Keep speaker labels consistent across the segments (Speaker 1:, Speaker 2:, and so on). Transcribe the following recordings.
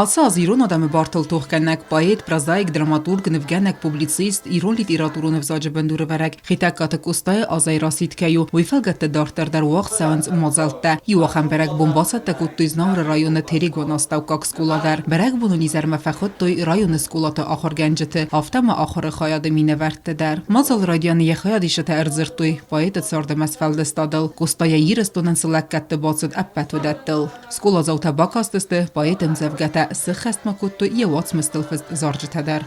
Speaker 1: Ацы аз ирон адӕмы бартыл тохгӕнӕг поэт, прозаик, драматург, нывгӕнӕг, публицист, ирон литературон ӕвзаджы бындурӕвӕрӕг Хетӕгкаты Къостайы азӕй расидт кӕй у, уый фӕлгӕтты дарддӕр дӕр уагъд цӕуынц мадзӕлттӕ. Иу ахӕм бӕрӕгбон бацӕттӕ кодтой Знауыры районы Терегуаны астӕуккаг скъола дӕр. Бӕрӕгбонон изӕрмӕ фӕхуыдтой районы скъолаты ахуыргӕнджыты, афтӕ ма ахуыры хайады минӕвӕртты дӕр. Мадзалы райдианы йӕ хайадисджытӕ ӕрдзырдтой поэты цард ӕмӕ сфӕлдыстадыл, Къоста йӕ Ирыстонӕн цы лӕггӕдты бацыд, ӕппӕт уыдӕттыл. Скъоладзаутӕ бакастысты поэты ӕмдзӕвгӕтӕ, сыххӕст ма кодтой йӕ уацмыстыл фыст зарджытӕ дӕр.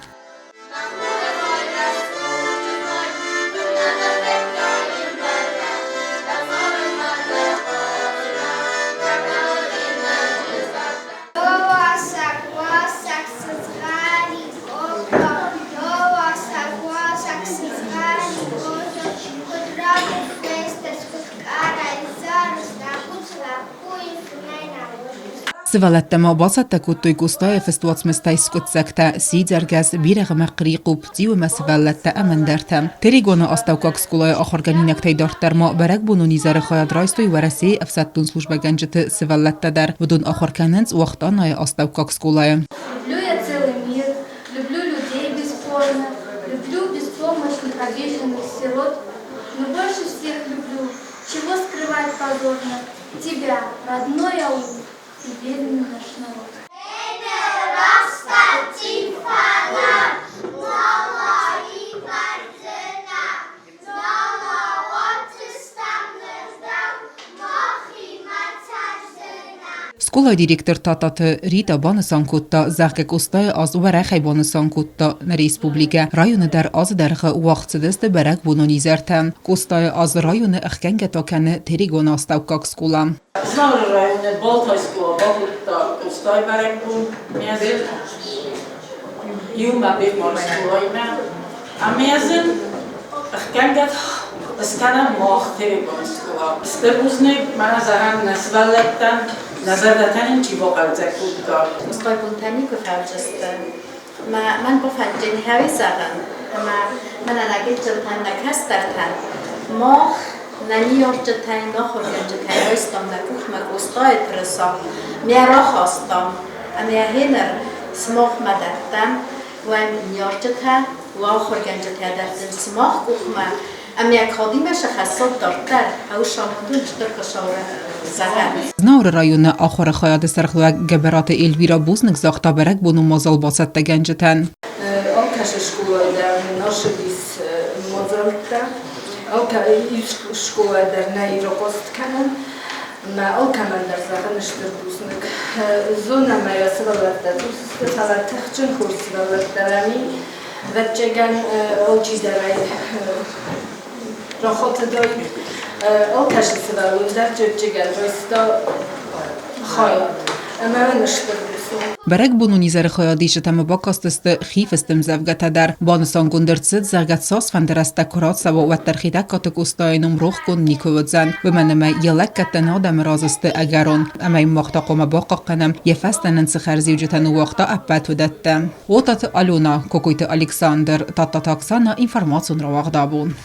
Speaker 1: Сывӕллӕттӕ ма бацӕттӕ кодтой Къостайы фыст уацмыстӕй скъуыддзӕгтӕ «Сидзӕргӕс», «Бирӕгъ ӕмӕ хърихъупп», «Цъиу ӕмӕ сывӕллӕттӕ» ӕмӕ ӕндӕртӕ. Терегоны астӕуккаг скъолайы ахуыргӕнинӕгтӕй дарддӕр ма бӕрӕгбонон изӕры хайад райстой Уӕрӕсейы ӕфсӕддон службӕгӕнджыты сывӕллӕттӕ дӕр. Уыдон ахуыр кӕнынц Уахтъанайы астӕуккаг скъолайы.
Speaker 2: Люблю я целый мир, люблю людей бесспорно, люблю беспомощных, обиженных сирот, но больше всех люблю, чего скрывать позорно, Тебя, родной аул, и верный наш народ.
Speaker 1: Скъолайы директор Тататы Рита банысан кодта, зӕгъгӕ, Къостайы аз уӕрӕхӕй банысан кодта нӕ республикӕ. Районы дӕр азы дӕргъы уагъд цыдысты бӕрӕгбонон изӕртӕ. Къостайы аз районы ӕхгӕнгӕ та кӕны Терегоны астӕуккаг скъола.
Speaker 3: Знауыры районы Балтайы скъола бакодта Къостайы бӕрӕгбон мӕзы иумӕ Бекмары скъолаимӕ. Ӕмӕ дзы ӕхгӕнгӕ скӕнӕм мах Терегоны скъола. Стыр бузныг мӕнӕ зӕгъӕм нӕ сывӕллӕттӕн, нӕ зӕрдӕтӕ нын чи бахъӕлдзӕг кодта.
Speaker 4: Къостай бонтӕ никуы фӕвзӕрста. Мӕ мӕн бафӕнддзӕн гъӕуи зӕгъӕн, ӕма мӕнӕн агентджынтӕн нӕ кӕстӕртӕн мах нӕ ниййарджытӕй, нӕ ахургӕнджытӕй райстам нӕ къухмӕ Къостайы тырыса, ме рахастам ӕмӕ гъеныр сымахмӕ дӕттӕм уӕ ниййарджытӕ, уӕ ахургӕнджытӕ дӕттын сымах къухмӕ ӕмӕ кадимӕ сӕ хӕссат дарддӕр, ӕвсамондон стыр Хуыцауы зӕгъӕн.
Speaker 1: Знауыры районы ахуыры хайады сӕргълӕууӕг Гӕбӕраты Эльвира бузныг загъта бӕрӕгбонон мадзал бацӕттӕгӕнджытӕн.
Speaker 5: Алкӕцы скъолайы дӕр нын ӕрцыдис мадзӕлттӕ. Скъолайы дӕр нӕ ирохъост кӕнӕм. Мӕ алкӕмӕн дӕр зӕгъын стыр бузныг. Зонӕм ӕй, сывӕллӕттӕ цъус сты, фӕлӕ тыхджын хорз сывӕллӕттӕ рами. Ӕвӕццӕгӕн, алчидӕр ӕй рахатыдаид. Алкӕцы сывӕллон дӕр чызджыгӕн райста хайад ӕмӕ мын стыр бузныг.
Speaker 1: Бӕрӕгбонон изӕры хайадисджытӕ ма бакастысты хи фыст ӕмдзӕвгӕтӕ дӕр. Банысангонд ӕрцыд, зӕгъгӕ, цасфӕнды рӕстӕг куы рацӕуа, уӕддӕр Хетӕгкаты Къостайы ном рохгонд никуы уыдзӕн, уымӕн ӕмӕ йӕ лӕггӕдтӕ нӕ адӕмы раз сты ӕгӕрон, ӕмӕ йын мах та хъуамӕ бахъахъхъӕнӕм, йӕ фӕстӕ нын цы хӕрзиуджытӕ ныууагъта, ӕппӕт уыдӕттӕ. Отаты Алена, Кокойты Александр, Тадтаты Оксана, информацион рауагъд абон.